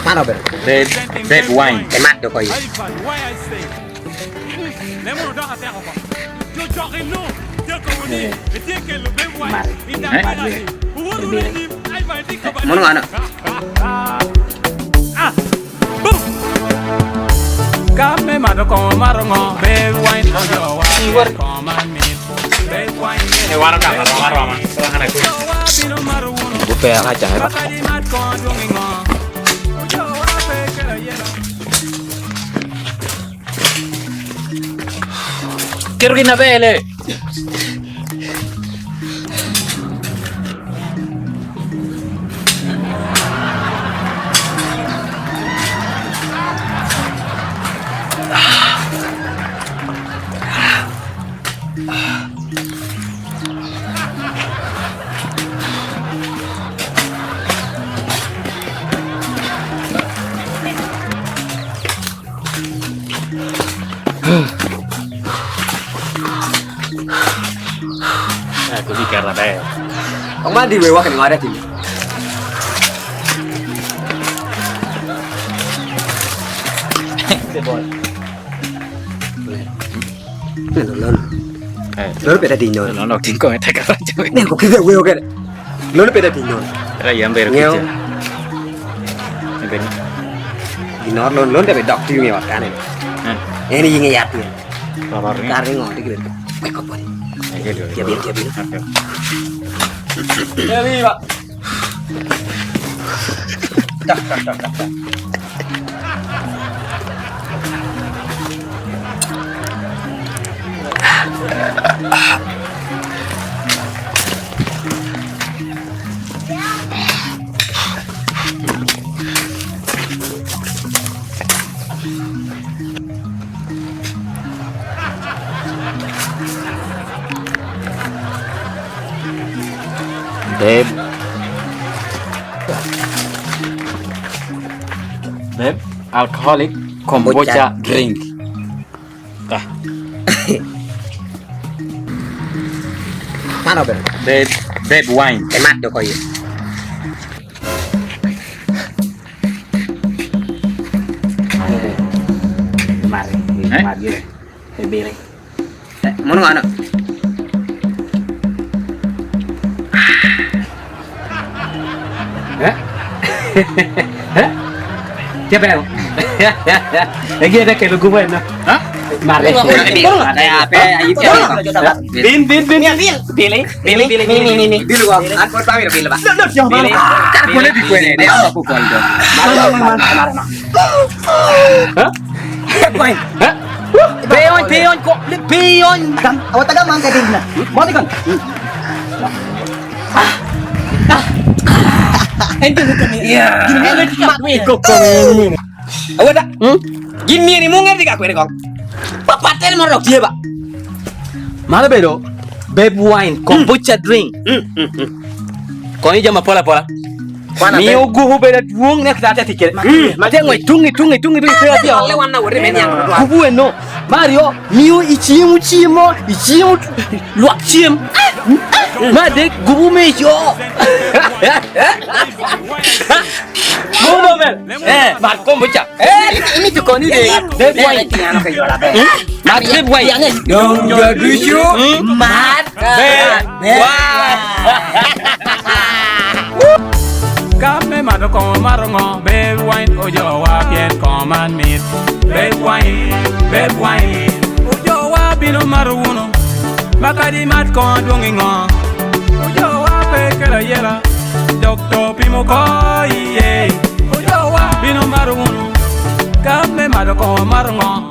Man obedo. Red, red wine. Imat doko iye. Mono ngano? Keto gin abele. Ông má đi về qua cái ngoài đây thì Lớn lớn bị ta đi nhồi. Nó tiếng coi thay cả chơi. Nè có cái việc quê ok đấy. Lớn bị ta đi nhồi. Ra yam bero Nghèo. kicha. Bên. Thì nó lớn lớn để bị đọc tiêu nghèo cái này. Ini ni nghe yat ni. Kabar Kar ni ngồi đi cái Mày có body. Dia bilang, dia bilang. Babe. Babe, alcoholic kombucha drink. Ah, Man obedo. babe, babe wine. Imat doko iye. Mari, Eh? mari. Bili. Eh, mono ngano? Eh? Eh? Tiap ya. Lagi ada kayak lugu na. Hah? Mare. Bin Bin bin bin. Bili, bili, bili, bili, bili. Bili ko. An ko pa bili ba? Bili. Kar ko le bi ko ne, de ko ko do. Mare, mare, mare. Hah? Boy. Hah? Peon peon ko peon. Kam, awat taga man kay na. Mo kan. Awada. Gimmi ni munga diga ko ko. Papatel mo rok ba. Mara bedo. Babe wine kombucha drink. Koni jama pola pola. Mi uguhu beda duong nek tata tikere. Mate ngoi tungi tungi tungi tungi tera pia. Le wanna wori men yang do. Kubu eno. Mario, miu ichimu chimo, ichimu luak chim. Ma de gubu me yo. Gubu men. Eh, mar kombucha. Eh, ini tu koni de. Babe wine. Mar babe wine. Dong jadushu mat. Babe wine. Kame madho kong'o marong'o Beb wine ojowa pien kong'o man mit Beb wine, beb wine Ojowa bino maro wuno Makadi mat kong'o dwong' ing'o Ojowa pe kelo ayela Dokto pimo ko iye Ojowa bino maro wuno Kame madho kong'o marong'o